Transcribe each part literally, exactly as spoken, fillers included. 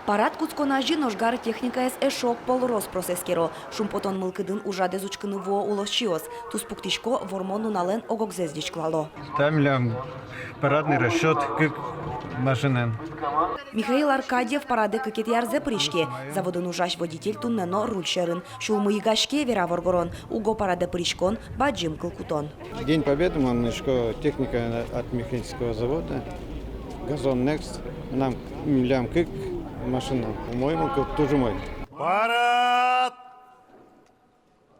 Парад кутскон азьын ожгар техникаез эшшо ог пол рос-прос эскеро. Шумпотон мылкыдын ужрадэз учкыны вуо улосчиос. Туспуктӥсько, Вормон нуналэн ог-огзэс ӟечкылало. Та милям парадный расчёт кык машинаен. Михаил Аркадьев парадэ кыкетӥ арзэ пыриське. Заводын ужась водитель туннэ но руль сьӧрын. Сюлмы йыгаське, вера воргорон. Уго парадэ пыриськон — бадӟым кыл кутон. День Победы мон мынӥсько техникаен от механического завода. Газон Next. Мынам, милям кык машина. Умой мылкыд, туж умой. Парад!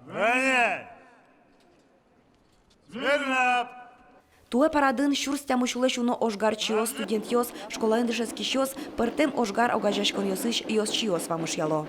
Ранее! Смирно! Туэ парадын сюрс тямыс сюлэсь уно ожгарчиос, студентъёс, школаын дышетскисьёс, пӧртэм ожгар огазеяськонъёсысь ёзчиос вамышъяло.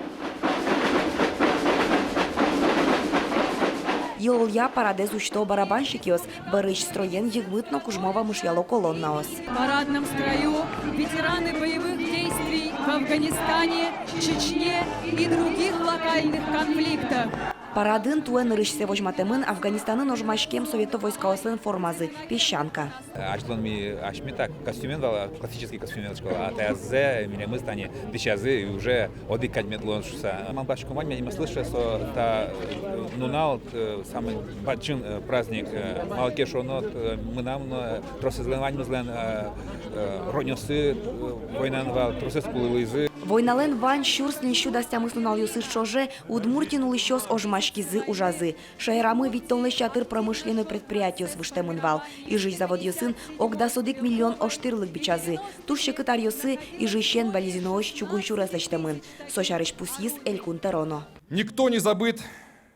Йылолъя парадэз усьто барабанщикъёс, бӧрысь строен йыгмыт но кужмо вамышъяло колоннаос. В парадном строю ветераны боевых действий в Афганистане, Чечне и других локальных конфликтах. Парадын туэ нырысьсэ возьматэмын Афганистанын ожмаськем совето войскаослэн формазы — песчанка. Азьлон ми асьме так костюмен вал, классический костюмен школа, а таязэ милемыз тани дӥсязы, и уже одӥг кадь мед луоз шуса. Малпаськом ваньмы, мед слыша со та, э, нунал, э, самый бадӟым, э, праздник, э, малы ке шуоно, э, мынам но, э, тросэзлэн, ваньмызлэн, э, э, роднёсы, э, войнаын вал, тросэз кулылӥзы. Войналэн вань сюрс ньыльсю дас тямыс нуналъёсыз ӵоже Удмуртиын улӥсьёс ожмаськизы, ужазы. Шаерамы витьтонлэсь ятыр промышленной предприятиос выжтэмын вал. Ижысь заводъёсын ог дас одӥг миллион ожтӥрлык бичазы. Туж секыт аръёсы Ижысен Балезиноозь чугун сюрес лэсьтэмын. Со сярысь пусйиз Элькун тӧро но. Никто не забыт,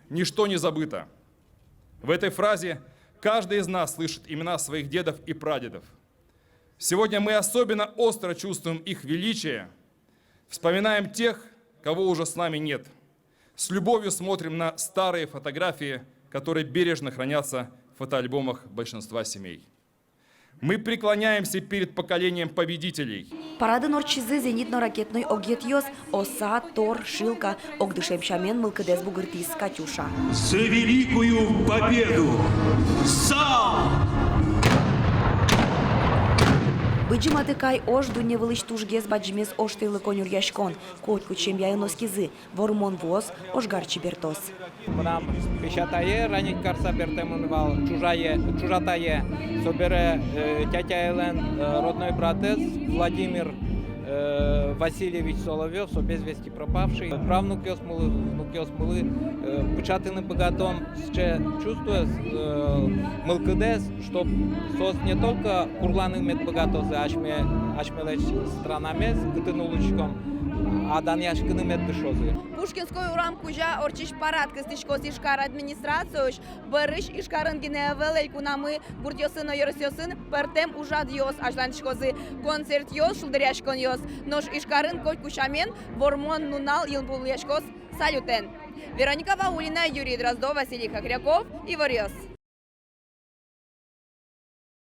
ничто не забыто. В этой фразе каждый из нас слышит имена своих дедов и прадедов. Сегодня мы особенно остро чувствуем их величие, вспоминаем тех, кого уже с нами нет. С любовью смотрим на старые фотографии, которые бережно хранятся в фотоальбомах большинства семей. Мы преклоняемся перед поколением победителей. Парадын ортчизы зенитно-ракетной огъетъёс: «Оса», «Тор», «Шилка». Огдышем сямен мылкыдэз бугыртӥз «Катюша». За великую победу! Залп! Быдӟым Атыкай ож — дунне вылысь тужгес бадӟымез ожтӥрлыко нюръяськон. Котькуд семьяын оскизы: Вормон вуос, ожгар чебертос. Мынам песятае ранить карса бертэмын вал, чужае, чужатае. Собере, э, тятяелэн, э, родной братэз Владимир, э, Васильевич Соловьёв, со без вести пропавший. Правнукъёсмылы, внукъёсмылы, э, пыӵатыны быгатом сыӵе чувствоез, э, мылкыдэз, чтоб соос не только курланы мед быгатозы асьме, асьмелэсь странамес, кытын улӥськом, а данъяськыны мед дышозы. Пушкинской урам кузя ортчись парад кыстӥськоз Ижкар администрациозь. Бӧрысь Ижкарын гинэ ӧвӧл, элькунамы гуртъёсын но ёросъёсын пӧртэм ужрадъёс азьлантӥськозы: концертъёс, шулдыръяськонъёс. Нош Ижкарын котьку сямен Вормон нунал йылпумъяськоз салютэн. Вероника Ваулина, Юрий Дроздов, Василий Хохряков, «Иворъёс».